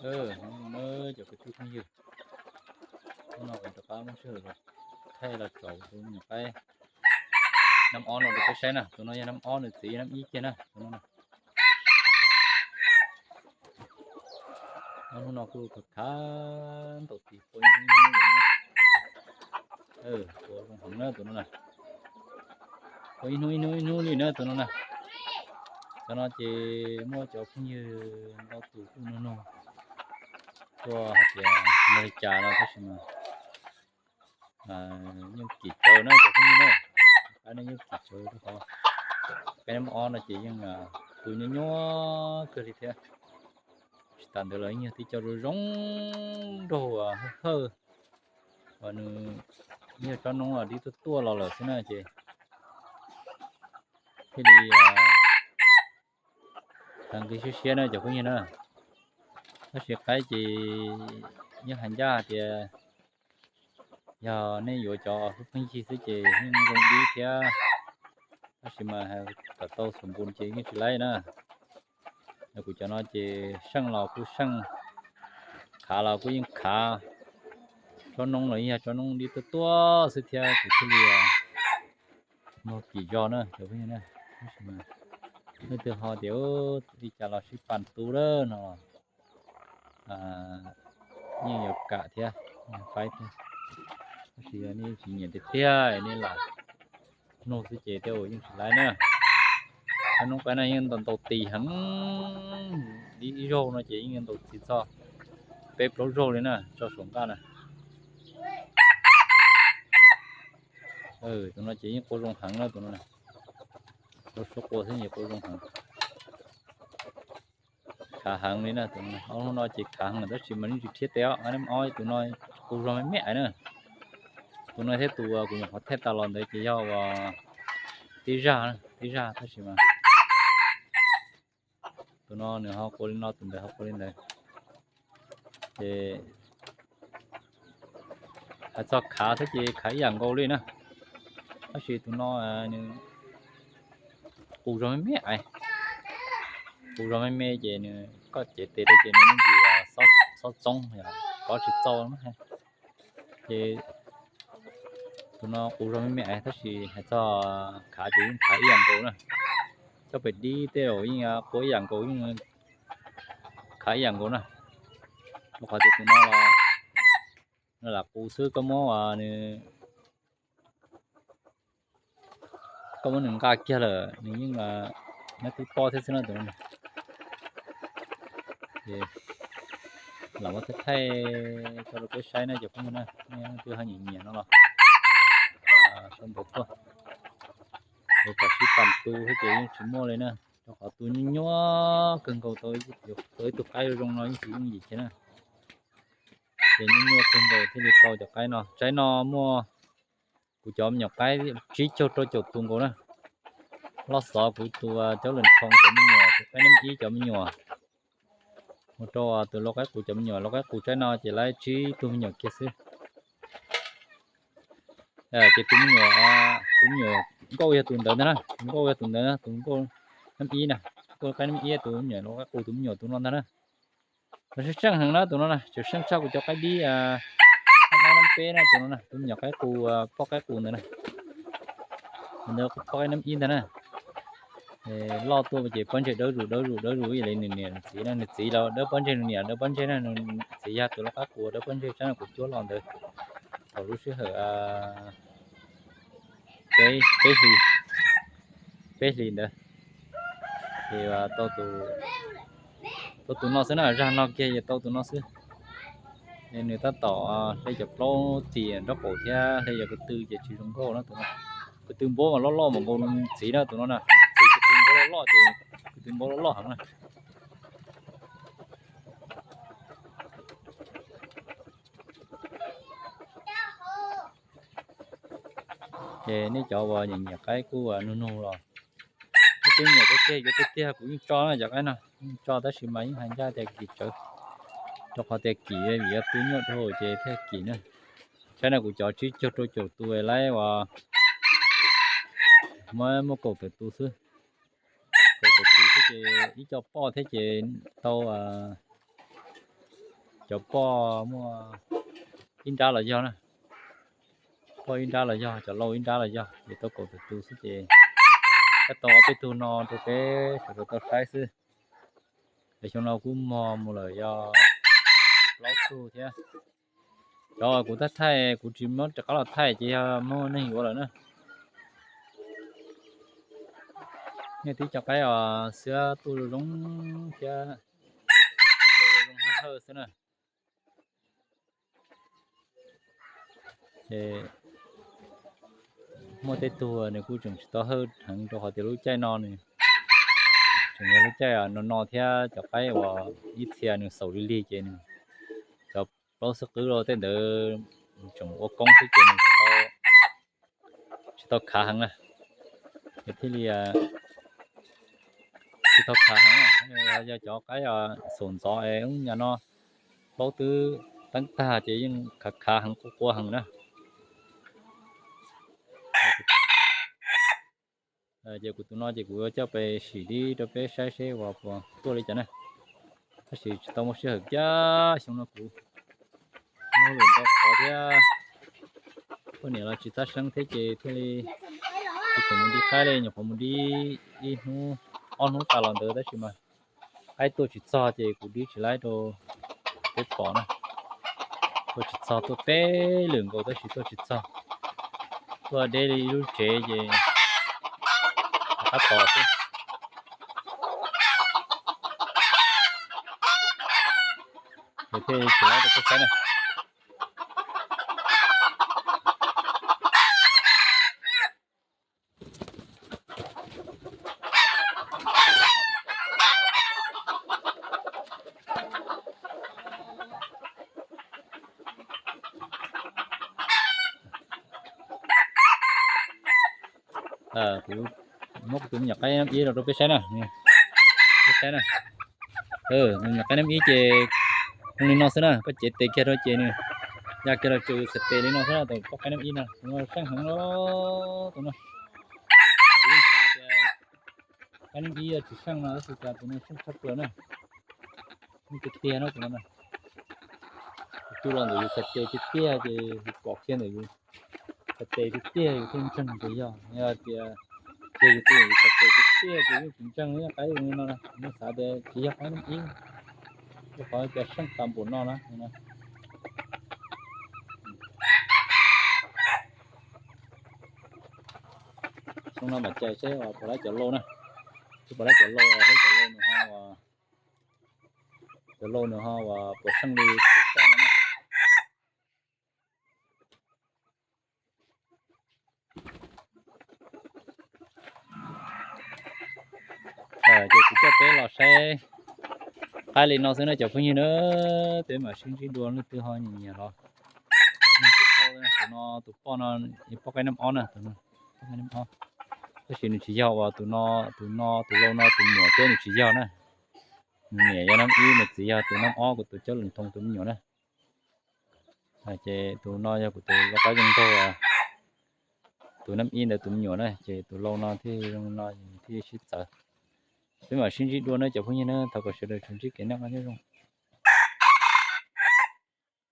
Hnub no cov kwv tij phooj ywg, hnub no kuv rov qab muab sij hawm los thaij los tso tus me nyuam qaib nab ob no rau peb saib na. Tus no yog nab ob, nws txiv yog nab ib kiag na. Tus no, hnub no kuj khav khav ntaus tis qua ib hnub ib hnub li na. Qua zoo heev na tus no na. Qua ib hnub ib hnub ib hnub li na tus no na. Cov no ces muaj cov phooj ywg ntau tus kuj nug nug tuaj hais tias muaj li cas no tab sis mas yeej kim tsawv na cov phooj ywg na. Qaib no yeej kim tsawv rau qhov qaib nab ob no ces yeej tus nyuaj nyuaj kawg li thiab. Tsis tas ntawd los yeej yog tib co zoo zoo nraug hawj hawj uas nws yog tsob noob dib tuaj tuaj los lawm xwb na ces thiaj li heev nqi siab siab na cov phooj ywg na. Tab sis qaib ces yeej hais ncaj hais tias yog nej yuav cov pheej yig xwb ces yeej zoo dib thiab, tab sis mas kom tau xum npus ces yeej tsis laib na. Kuv cov no ces seej los kuj seej, khav los kuj yeej khav, tsob noob los yeej yog tsob noob dib tuaj tuaj xwb thiab kuv thiaj li muag kim zog na cov phooj ywg na. Tab sis mas leej twg ho tias li cas los sib pam tu lawm no yeej yuav kam thiab, faib thiab. Tab sis yog nej tsis nyiam tiag tiag nej lam nug xwb ces tej zaum yeej tsis laib na. Cov noob qaib no yeej ntaus ntaus tis heev, ib zaug no ces yeej ntaus tis txog peb plaub zaug li na tso saum nqaj na. Tus no ces yeej qua zoo heev na tus no, rau suab qua xwb ces qua zoo heev. Khav heev li na tus no, ob hnub no ces khav heev tab sis mas yeej tsis rhiab tes os, nab ob tus no qua zog me me na. Tus no thiab tus kuv nyuam qhuav thaij tas los ntawd ces yog uas tib zaj, tib zaj tab sis mas tus no nws ho qua li no tus ntawd ho qua li ntawd. Ces hais txog khav thiab ces khav ib yam nkaus li na, tab sis tus no nws qua zog me me, qua zog me me ces nws koj cev tes rau ces nws yeej tsis xob txoob, kov tsis txaus. Ces tus no qua zog me me tab sis hais txog khav ces yeej khav ib yam nkaus na. Coj pem dib tej zaum yeej qua ib yam nkaus, yeej khav ib yam nkaus na. Rau qhov tias tus no los lam qus xwb, koj muab nws, koj muab nws nqa kiag lawm nws yeej nyob twb pob thiab xwb na tus no. Ces lam muab thaij thaij tso rau peb saib na cov phooj ywg na, nej twb ho nyiam nyiam no los sau ntawv tuaj. Yuav kom sib pam tu thiab ces yeej tsis muaj li na, rau qhov tu nyuaj nyuaj kawg nkaus, tau ib tug qaib zoo no yeej tsis yooj yim kiag na. Ces nyuaj nyuaj kawg nkaus thiaj li tau cov qaib no. Tsaib no muaj kuv cov me nyuam qaib tsib caug rau caum tus nkaus na. Loj xov kuv tus cov lwm thoo cov me nyuam, tus qaib nab ib cov me nyuam, mus rau tus lau qaib qus cov me nyuam. Lau qaib qus tsaib no ces laib tsib tug me nyuam kiag xwb. Ces tus me nyuam, tus me nyuam nkauj yog tus ntawd ntag na, tus nkauj yog tus ntawd, tus nkauj nab ib na, tus qaib nab ib, tus me nyuam lau qaib qus tus me nyuam tus no ntag na. Mas seej seej heev na tus no na, tseem seej tshaj kuv cov qaib dib nab ob nab peb na tus no na, tus me nyuam qaib qus, poj qaib qus ntawd na. Ntawd poj qaib nab ib ntag na. Loj tuaj ces pob ntseg dawb zus dawb zus dawb zus ib yam li nws niam nws txiv na, nws txiv los dawb pob ntseg, nws niam dawb pob ntseg na, nws txiv yog tus lau qaib qus dawb pob ntseg tsaib no kuv cuab los ntawd thaum lub sij hawm peb hlis, peb hlis ntawd. Ces tau tus no xwb na, zaj no kiag ces tau tus no xwb. Nws tab tom hle cov plaub tis nraub qaum thiab hle cov ko tw ces tsis zoo nkauj na tus no. Ko tw npab mas loj loj mas nkaus txiv na tus no na, txiv ko tw npab loj loj ces ko tw npab loj loj heev na. Ces nej cov uas nyiam nyiam qaib kuj nug nug los, nej twb nyiam tiag tiag yuav tiag tiag kuv yeej tso na cov qaib no, yeej tso tab sis mas yeej hais ncaj tias kim tsawv, rau qhov tias kim vim yog tu nyuaj dhau ces thiaj kim na. Saib no kuv cov tsib caug rau caum tus laib uas muab muaj kaum tawm tus xwb. Kaum tawm tus xwb ces ib co poj thiab ces tau Cov poj muaj ib nrab los yog na, poj ib nrab los yog, cov lau ib nrab los yog, ces tau kaum tawm tus xwb ces tau ob peb tug no rau peb sawv daws tau saib xwb. Es xyoo no kuj mog mus lawm yog plaub tug thiab. Cov kuv thaij thaij kuv tsis muab rov qab los thaij ces yog muaj neeg yuav lawm na. Nej tib cov qaib os, xiab tuaj zoo zoo thiab, zoo hawj hawj xwb na. Ces muaj tej tug nws kuj tseem tsis tau hawj heev rau qhov tias lub caij no nws tseem yog lub caij no no thiab cov qaib uas ib txhia nws xaus li lig ces nws, cov plaub xwb qwb los tej ntawd tseem ua koob xwb ces nws tsis tau khav heev na. Ces thiaj li tsis tau khav heev na. Yog cov qaib xaus ntxov es ub nyuag no plaub twb teeb tag ces yeej khav khav heev, quaj quaj heev na. Ces kuv tus no ces kuv yuav coj pem sim dib rau peb saib seb uas puas tuaj li cas na. Tab sis tsis tau muaj sij hawm kiag, xyoo no kuv muaj lwm ntau qhov thiab, poj niam los tsis txhaj seeb thiab ces thiaj li tsis khoom mus dib qaib li, nyuam qhuav mus dib ib hnub ob hnub tas los ntawd tab sis mas qaib tuaj tsis txog ces kuv dib tsis laib rau peb pom na. Tuaj tsis txog, tuaj peb lwm nkaus tab sis tuaj tsis txog. Tuaj deb li ib lub tsev ces rov qab tos xwb. Ces thiaj tsis laib rau peb saib na. Kuv muab kuv tus me nyuam qaib nab ib los rau peb saib na. Peb saib na. Me nyuam qaib nab ib ces zoo li no xwb na, koj cev tes kiag rau ces nws ya kiag los tsuas yus txhais tes li no xwb na, tus poj qaib nab ib no seej heev los tus no. Kuv yeej xav tias qaib nab ib tsis seej no tab sis cas tus no seej tshaj plaws na. Yeej tiag tiag no tus no na. Yus cug los ntawm yus txhais tes tiag tiag ces yus pom kiag ntawm yus txhais tes tiag tiag yus thiaj ntseeg tias yog, yog tias ces yus cug yus txhais tes tiag tiag ces yeej tsis ntseeg qaib zoo li no na. Kuv yeej xav tias tsis yog qaib nab ib, rau qhov cas seej tas npaum no na. Xyoo no mam cais seb uas puas laib cov lau na. Seb puas laib cov lau, seb cov lau nws ho, cov lau nws ho uas puas seej li kuv coj no na. Ces kuv coj peb los saib qaib li no xwb na cov phooj ywg na, peb mam sib ntsib dua leej twg ho nyiam nyiam los. Tus no, tus poj no, poj qaib nab ob na, poj qaib nab ob. Tab sis nws tsis yog uas tus no, tus no, tus lau no tus muam thiab nws tsis yog na. Nws niam yog nab ib, nws txiv yog tus nab ob, kuv tus coj lus thoo tus me nyuam na. Ces tus no yog kuv tus lau qaib zoo nraug, tus nab ib ntawd tus me nyuam na, ces tus lau no thiaj zoo no thiaj sib txawv. Peb mam sib ntsib dua na cov phooj ywg na, thov kom sawv daws tsuas ntsib kev noj qab nyob zoo.